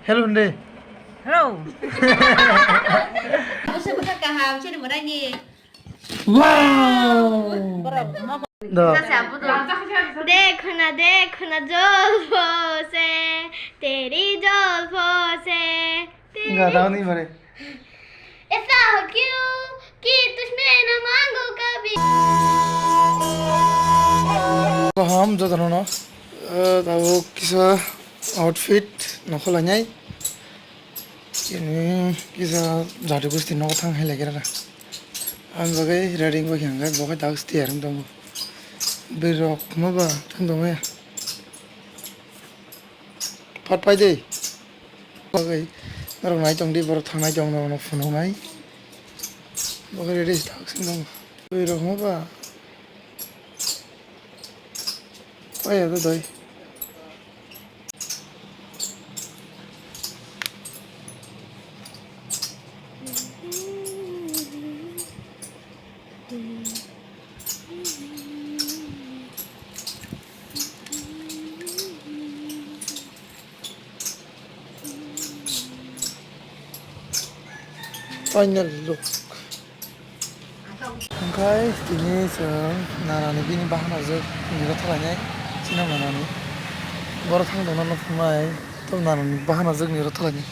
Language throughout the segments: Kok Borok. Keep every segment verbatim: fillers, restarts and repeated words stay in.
Hello, hindi. Hello. Busa busa kaham, sini murani. Wow. Do. Dekh na, dekh na, jolpo se, teri jolpo se, teri. Enggak tahu nih, Mare. Aisa ho kyun ki tushme na mango kabhi. Kaham jotono no, eh, tabuk kisa outfit nokho lainai. Ini kisa jati gusti nogo thang hai lagi rara. Ang bagai ready wngwi hwnkhai bo khe tabuk tiyar wng tongo. Bwrwi rok ma ba thang tongmaya. Phat pai de. Bagai norok nai tong di, borok thangnai tong, norok phunuknai. Bo khe ready tabuk sing tongo. Bwrwi rok ma ba. Oi, ado doi. Final look. Hwnkhe tini chwng nanani bini bahanajwk niro thalainai, chini nanani. Borok thang tongna nukphunai, tamo nanani bahanajwk niro thalainai.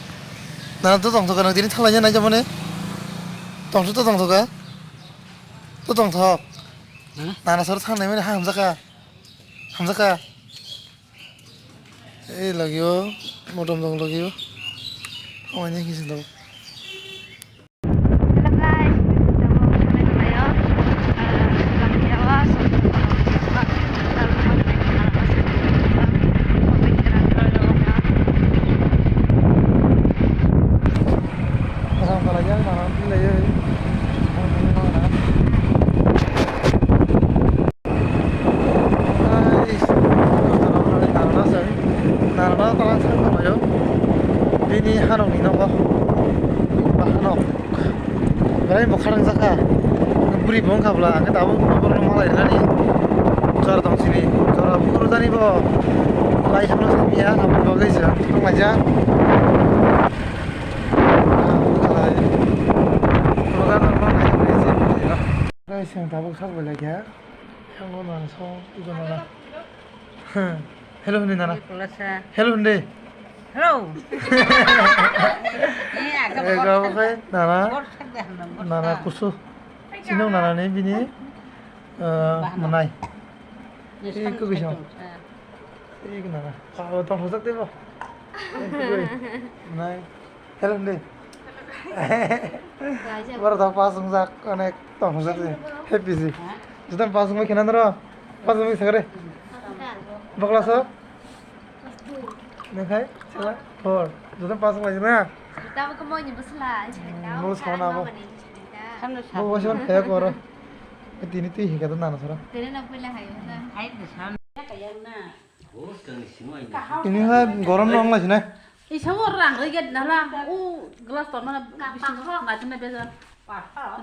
Nana to tongthok ka, nang tini thalainai naijak mani? Tongthok to tongthok ka? To tongthok. Nana saro thangnai mani ha hamjak ka? Hamjak ka? Ei lagio, motom dong lagio. Hawani kisa dong. Hello guys, tamo kami tayo, eh, kami tayo, so, Narwkna talang sak tonglaio. Bini hanokni nogo. Bini ba hanok. Belai bo kharang jakha. Bwrwi bo wngkha bwla, hwnkhe tabuk noborno malai rwnani. Jora tong sini. Jora bukrujani bo. Lai sakno simiya, aboni bagwi se thanglaijak. Guys, ang tabuk sak belai kha. Yang mana so, ibu mana? Hello, hindi nana. Hello, hindi. Hello. Eh, agak eh, kau apa? Nana. Nana kusu. Sini nana ni bini, eh, menai. Ini kusu. Ini nana. Kau tong hojak deh, bo. Menai. Hello, hindi. Borok tong pas wngjak, onek tong hwngjak se. Happy se. Joto pas wngwi khena noro. Pas wngwi sakare. Bokla so? Nengkhai? Sela? Four. Joto pas wngwi na? Tabo ko moini bwsla. Mo sona bo. Bo bo son kaya koro. Tini twi hika to nana sara. Tene na pula hayo na. Hai de san. Ini ha gorom no ongla sinai. Isa bo rang ri get nala. U glass to mana bisingo na tene beza.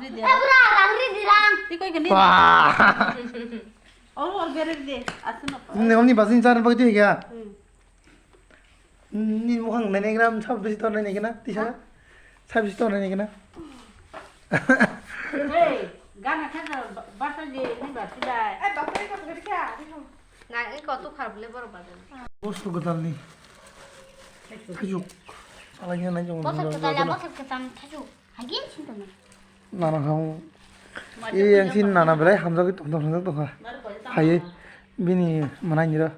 Ri de. Eh, bra, rang ri di, rang. Ti koi kani. Wah. Or or bere de. Asu no. Ni omni basin char bagti kya? Hmm. Ni mukhang nene gram sab bisi tor nene kena. Tisa. Sab bisi tor nene kena. Hey, gana kha basa je ni basi dai. Eh, basa ni basa kha. Na, eh, kau tu kharap le borok badan. Bostu godalni. Thajuk. Alai nai jong. Bostu godal, bostu godal thajuk. Hagi sini teman. Nana kau. Iya yang sini nana belai hamjak itu tong tong tong tong. Hai, bini mana nyira.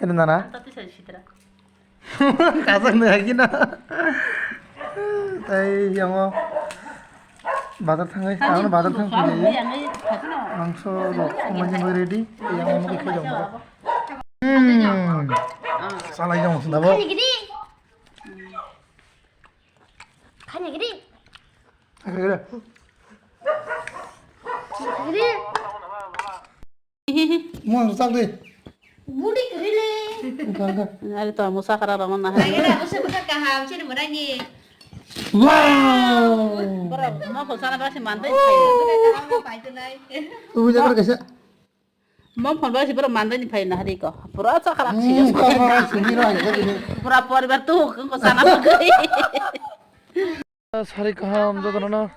Hai nana. Tati sai sitra. Kajak nai hagi na. Tai yang o. Bazar thangai, ang bazar thang phai. Mangso rok, mani ready, yang mau khe jong. Hmm. Salai jong sunda bo. Khani gidi. Khani gidi. Khani gidi. Mo ang sak de. Budi kiri le. Are to mo sakara rong na. Lagi dah, musa musa kaham, sini mana ni? Wow. Bro, mo ko sana ba si mante. Buka kaham apa itu lai? Ubu jaga kaisa. Mom phone bai si borok mandai ni phai na hari ko. Pura chakra si. Hmm, chakra si ni rai ga ni. Pura poribar tu ko sana ko. Sari kaham jotono na.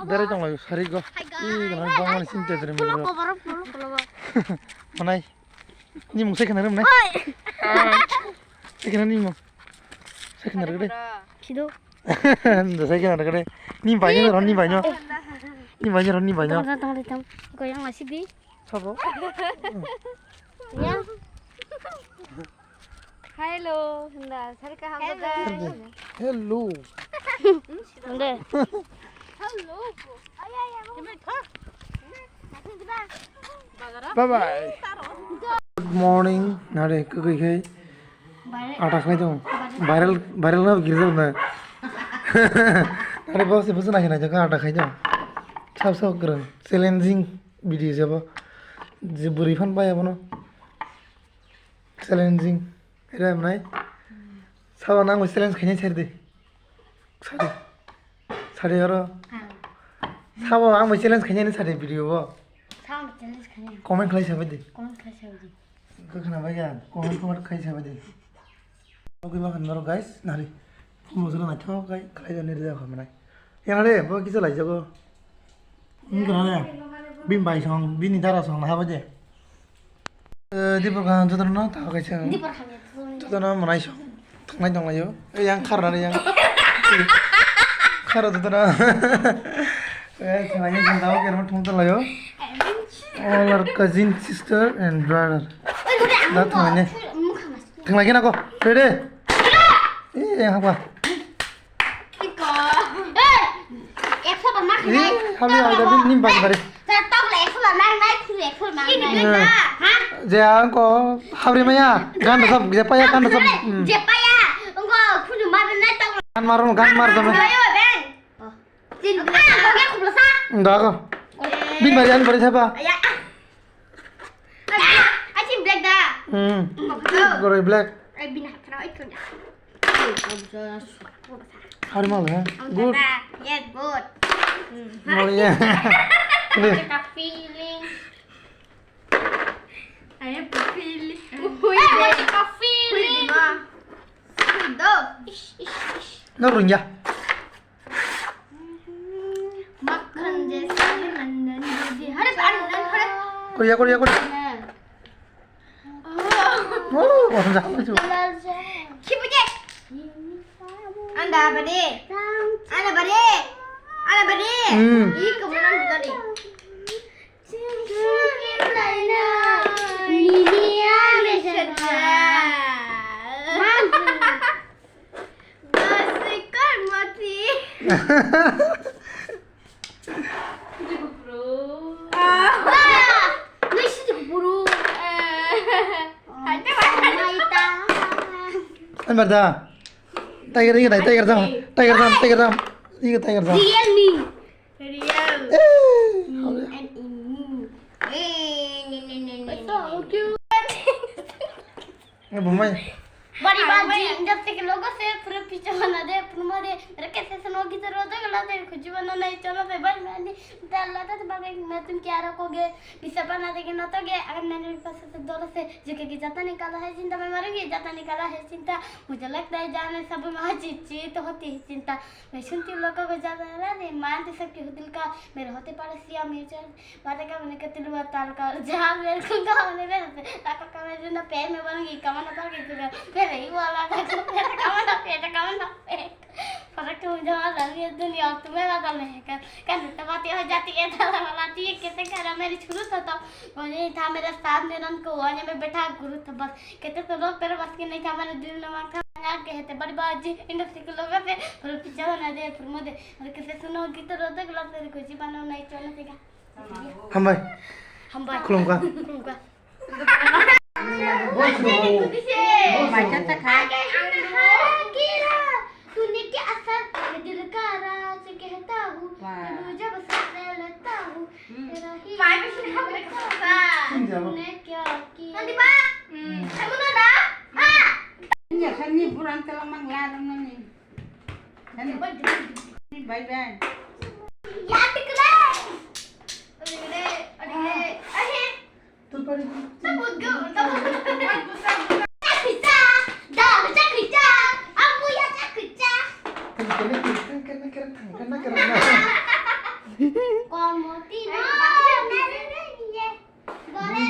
Berai tong lai sari go. Ih, gana bang mani sinte dere mi. Manai. Ni mung sai khna rim nai. Sai khna ni mung. Sai khna rim. Kido. Ndo sai khna rim. Ni bai ni ron ni bai no. Ni bai ni ron ni bai no. Tong tong tong. Ko yang masih bi. Sabo. Ya. Hello, hwnda, sari kaham. Hello. Hello. Hwnda. Hello. Bye bye. Good morning. Nare kukui khai. Ata khai dong. Viral, viral na girja na. Nare boss boss na khai na jaga ata khai dong. Sab sab kereng. Challenging video jabo. Je bwrwi phan bai abono. Challenging. Era mwnai. Sabo nang challenge khainai sari de. Sari. Sari oro. Sabo ang bai challenge khainai sari video bo. Sabo challenge khainai. Comment khlai sabai de. Comment khlai sabai de. Gakna bai ya. Comment comment khlai sabai de. Oke ma kan guys nari. Mo jora na thok kai khlai jani rida khamnai. Yang re bo kisa lai jago. Ini kan ya. Bini bai song, bini dara song na haba je. Eh, di program jodono ta kai song. Di program jodono. Jodono manai song. Thangnai dong layo. Eh, yang khar na yang. Khar jodono. Eh, thangnai song ta kai thung ta layo. All our cousin, sister and brother. Da thangnai. Thanglai khe nako. Ready? Eh, yang hapa. Iko. Eh, ekso bar ma khanai. Eh, habli habli habli nim bari bari. Ta tok le ekso bar ma nai, khu ekso bar ma nai. Ha? Je ang ko habri maya, gan sab je paya gan sab. Je paya, ngo khu ma nai tok. Gan maro gan mar jame. Ayo, ben. Tin black. Ah, bagi aku belasa. Enggak kok. Bin bari an bari siapa? Ya. Ah, acim black dah. Hmm. Betul. Goroi black. Eh, bin kena ikut ya. Hari malam ya. Good. Yes, good. Hmm. Mau ya. Kita feeling. Ayo feeling. Wih, kita feeling. Sudah. Ish, ish, ish. No rung ya. Makhan jaise nandan jodi. Hare, hare, hare. Korea, Korea, Korea. Oh. Oh, kosong jahat lucu. Ki buje? Anda bade. Anda bade. Anda bade. Hmm. Ih, kemudian tadi. An barda. Tiger, tiger, tiger jam, tiger jam, tiger jam. Tiger, tiger jam. Realme. Real. Eh, me and in me. Eh, ne, ne, ne, ne, ne. So cute. Eh, bumai. Bari baji, jab tak logo se pura picha bana de, pura mare, mere kaise se no gita ro de, gala te khuji bana nahi chalo te bari mani, dalla te bagai na tum kya rakhoge, pisa bana de na to ge, agar mere paas se dolo se, jike ki jata nikala hai chinta, main marungi jata nikala hai chinta, mujhe lagta hai jaan mein sab mein chit chit hoti hai chinta. मैं सुनती हूँ लोगों को ज्यादा है ना, नहीं मानते सबके हो दिल का। मेरे होते पड़ोसी या म्यूचुअल बातें का मैंने कत्ती हुआ ताल का, जहाँ मेरे को गाँव में रहते ताको का मैं जिंदा पैर में बन गई, कमर ना पड़ गई तुझे, मेरे ही वाला था, मेरे कमर ना पे, कमर ना पे। फरक तो मुझे वाला नहीं है दुनिया, तुम्हें वाला नहीं है कर, कर तो बातें हो जाती है, ताला वाला थी, कैसे करा मेरी शुरू था तो, वो नहीं था मेरे साथ में, उनको वो में बैठा गुरु था बस। कहते तो लोग तेरे बस की नहीं था, मैंने दिल में मांगा था, यार कहते बड़ी बाजी, इंडस्ट्री के लोगों से, पर पीछे होना दे, पर मुझे, और कैसे सुनो कि तो रोते गुलाब तेरे को जीवाना नहीं, चलने देगा। Hambai. Hambai. Khulumkha. Khulumkha. Macha ta kha. तूने क्या असर मैं दिल का राज कहता हूँ, वाह। तेरे जब सांस लेता हूँ, हम्म। तेरा ही पानी में से हम देखो सा। तूने क्या किया? संदीपा। हम्म। समझो ना? हाँ। Ini kan ni buran telah manglarang ni. Kan ni. Bye bye. Ya, tikle. Dore,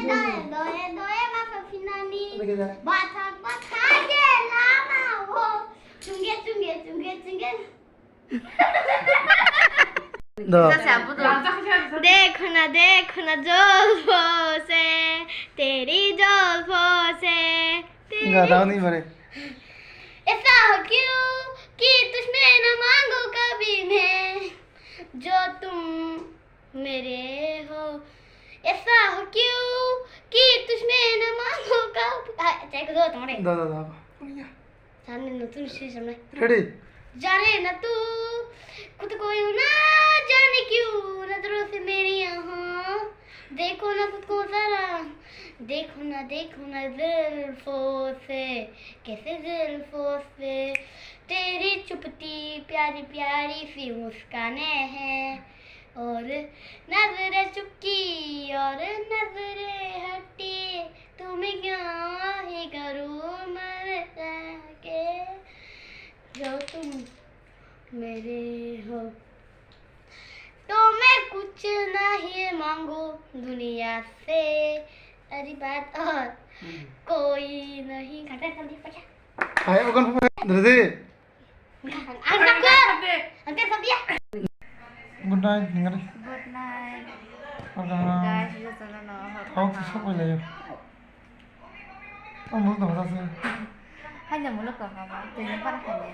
dore, dore, dore, ma fa finani. Bathak, bathak, ye lama wo. Chunge, chunge, chunge, chunge. Do. Dekho na, dekho na, jol phose, teri jol phose, teri. Ga dao ni bare. Aisa ho kyun ki tush main na mango kabhi main, jo tum mere ho. Aisa ho kyun ki tush main na mango kabhi. Ah, chai ko do tumare. Da, da, da. Sani notun session nai. Ready? जाने ना तू खुद को यूं ना जाने क्यों नजरों से मेरी यहाँ देखो ना खुद को जरा देखो ना देखो ना जुल्फों से कैसे जुल्फों से तेरी चुपती प्यारी प्यारी सी मुस्कानें हैं और नजरें चुपकी और नजरें हटी तुम्हें क्या ही करूँ मैं जाके जो तुम मेरे हो तो मैं कुछ नहीं मांगू दुनिया से अरे बात और कोई नहीं घटा कर दिया पचा Hai, okan pura. Dede. Ang takut. Ang takut ya. Good night, ningari. Good night. Okan. Guys, yo sana no. Tau kisok ko layo. Ang muluk dah bahasa. Hanya muluk kok apa? Tuh yang parah kan ya.